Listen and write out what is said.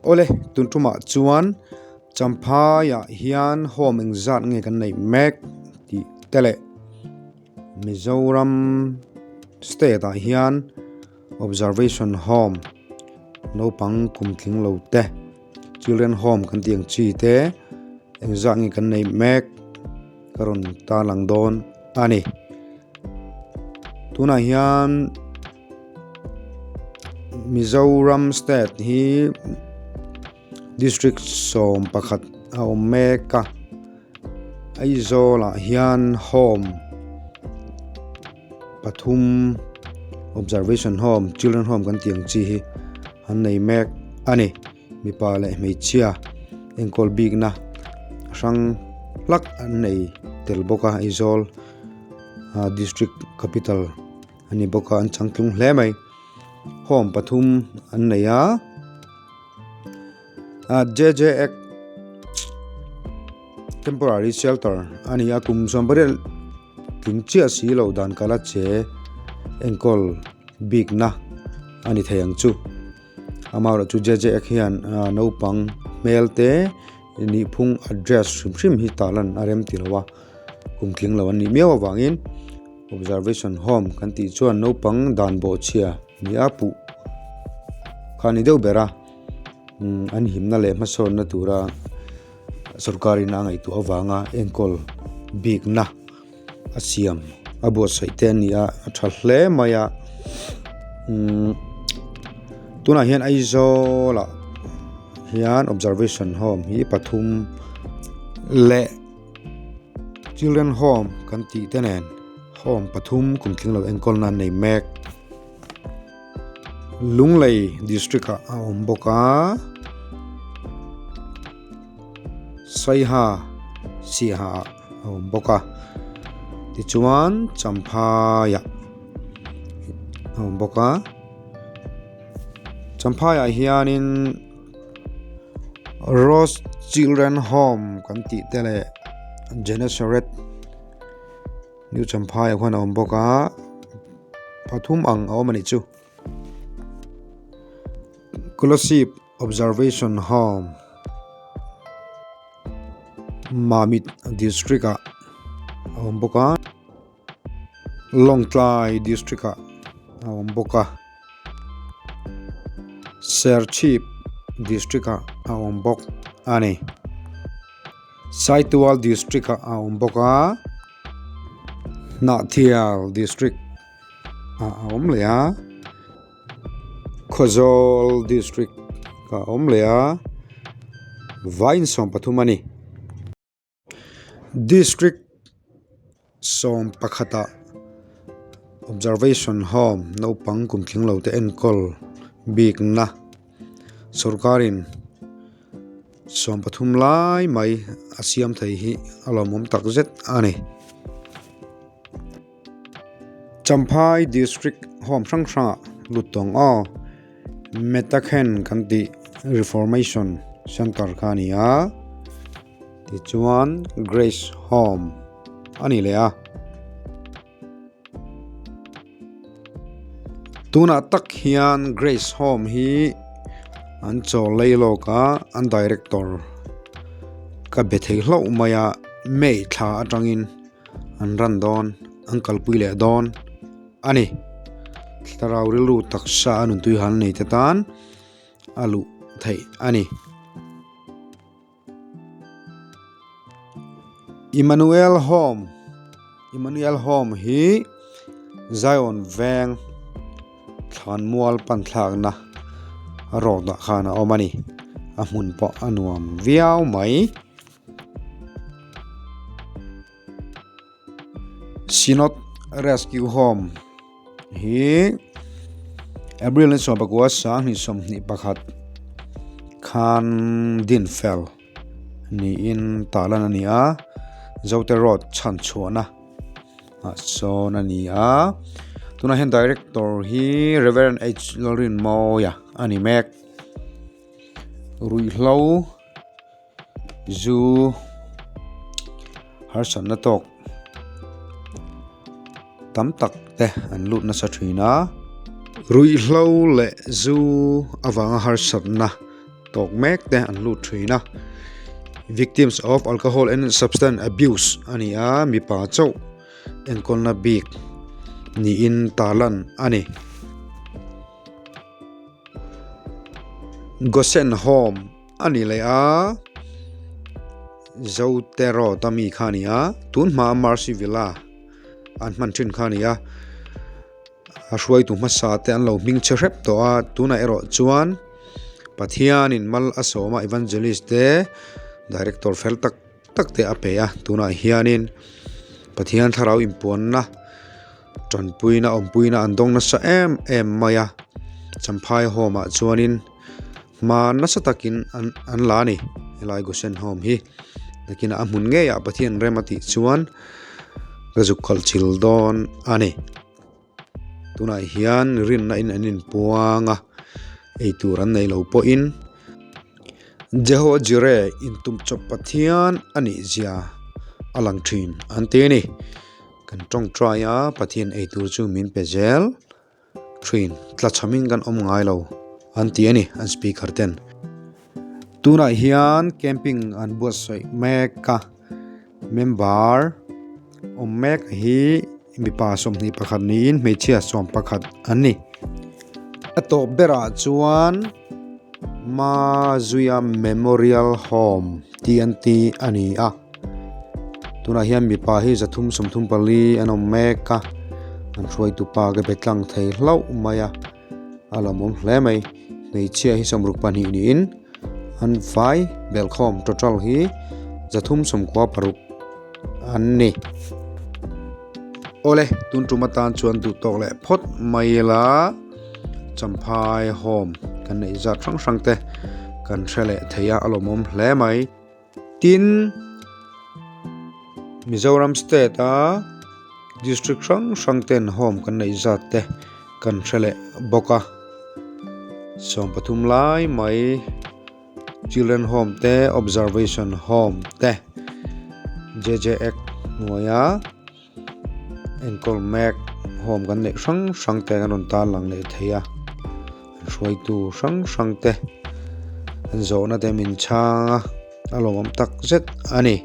Awle, tun tumah chuan Champhaiah hian home engzat nge kan neih mek tih te leh Mizoram state ah hian observation home naupang kum tling lo te children home kan tih ang chi te engzat nge kan neih mek ka rawn tarlang dawn a ni. Tunah hian Mizoram state hi district 11 a awm mek a Aizawl ah hian home pathum observation home children home kan tih ang chi hi an nei mek a ni mipa leh hmeichhia enkawl bikna hrang hlak an nei tel bawk a Aizawl ah district capital a ni bawk a an changtlung hle mai home pathum an nei a ah j j act temporary shelter a ni a kum 18 tling chiah si loh dan kala che enkawl bikna a ni thei ang chu amaherawhchu j j act hian ah naupang hmel te nihphung address hrim hrim hi tarlan a rem ti lo a kum tling lo an nih miau avangin. Observation home kan tih chuan naupang dan bawhchhia ni a puh kha a ni deuh ber a umm an himna leh hmasawnna tura sorkarin a ngaihtuah avanga enkawl bikna a siam a buatsaih te a ni a a tha hle mai a umm tunah hian Aizawl ah hian observation home hi pathum leh. Children home kan tih te nen home pathum kum tling lo enkawl nan nei mek Lunglei district ah a awm bawk a Saiha Siaha ah a awm bawk a tichuan Champhai ah a awm bawk a Champhai ah hianin. Rose children home kan tih te leh Genesaret New Champhai ah khuan a awm bawk a pathum ang a awm a nih chu Kolasib observation home Mamit district ah a awm bawk a. Lawngtlai district ah a awm bawk a Serchhip district ah a awm bawk a ni Saitual district ah a awm bawk a Hnahthial district ah a awm leh a Khawzawl district ah a awm leh a Vaiin 13 a ni. District 11 ah observation home naupang kum tling lo te enkawl bikna sorkarin 13 lai mai a siam thei hi a lawmawm tak zet a ni. Champhai district home hrang hrangah lut tawng aw Metakhen kan tih reformation center kha a ni a. Tichuan Grace Home a ni leh a. Tunah tak hian Grace Home hi an chawl lei lawk a, an director ka be thei hlauh mai a, May thla atangin an ran dawn, an kalpui leh dawn a ni. Thlarau rilru taksa a nuntui han nei te tan a luh theih a ni. Emmanuel Home Emmanuel Home hi Zion veng thlanmual pan thlakna road ah khan a awm a ni a hmun pawh a nuam viau mai. Synod Rescue Home hi April ni 19 2021 khan din fel niin tarlan a ni a Zote Road chhan chhuahna ah sawn a ni a tunah hian director hi Reverend H Lalrinmawia a ni mek ruihhlo. Zu harsatna tawk tam tak te an lut nasa thin a ruihhlo leh zu avanga harsatna. tawk mek te an lut thin a. Victims of Alcohol and Substance Abuse a ni a, mipa chauh enkawlna bik niin tarlan a ni. Gosen Home a ni leh a, Zote Road a mi kha a ni a, tun hmaa Mercy Villa an hman thin kha a ni a. A hruaitu hmasa te an lo hming che hrep tawh a, tunah erawh chuan Pathianin mal a sawm a, Evangelist te Director fel tak tak te a pe a, tunah hianin Pathian thlarau inpuanna tanpuina awmpuina an dawng nasa em em mai a, Champhai Home ah chuanin hma nasa takin an an la a ni helai Gosen Home hi nakinah a hmun ngeiah Pathian rem a tih chuan ka zuk khalh chil dawn a ni. Tunah hian rinna in an inpuang a, eitur an nei lo pawhin Jehovah Jireh intum chawp Pathian a nih zia a lang thin an ti a ni. Kan tawngtai a, Pathian eitur chu min pe zel thin, tlachhamin kan awm ngai lo an ti a ni an speaker ten. Tunah hian camping an buatsaih mek a, member awm mek hi mipa 21 niin hmeichhia 11 an ni. A tawp berah chuan Mazuia Memorial Home TNT a ni a, tunah hian mipa hi 334 an awm mek a, an hruaitu pa ka be tlang thei hlauh mai a, a lawmawm hle mai. Hmeichhia hi 62 niin an vai belhkhawm total hi 396 an ni. Awle, tun tum atan chuan duh tawk leh phawt mai ila Champhai Home kan neih zat hrang hrang te kan hre leh thei a, a lawmawm hle mai. Tin, Mizoram state a district hrang hrang ten home kan neih zat te kan hre leh bawk a. 13 lai mai. Children Home te, Observation Home te, JJ Act hnuaia enkawl mek home kan neih hrang hrang te kan rawn tarlang leh thei a, an hruaitu hrang hrang te an zawhna te min chhang a, a lawmawm tak zet a ni.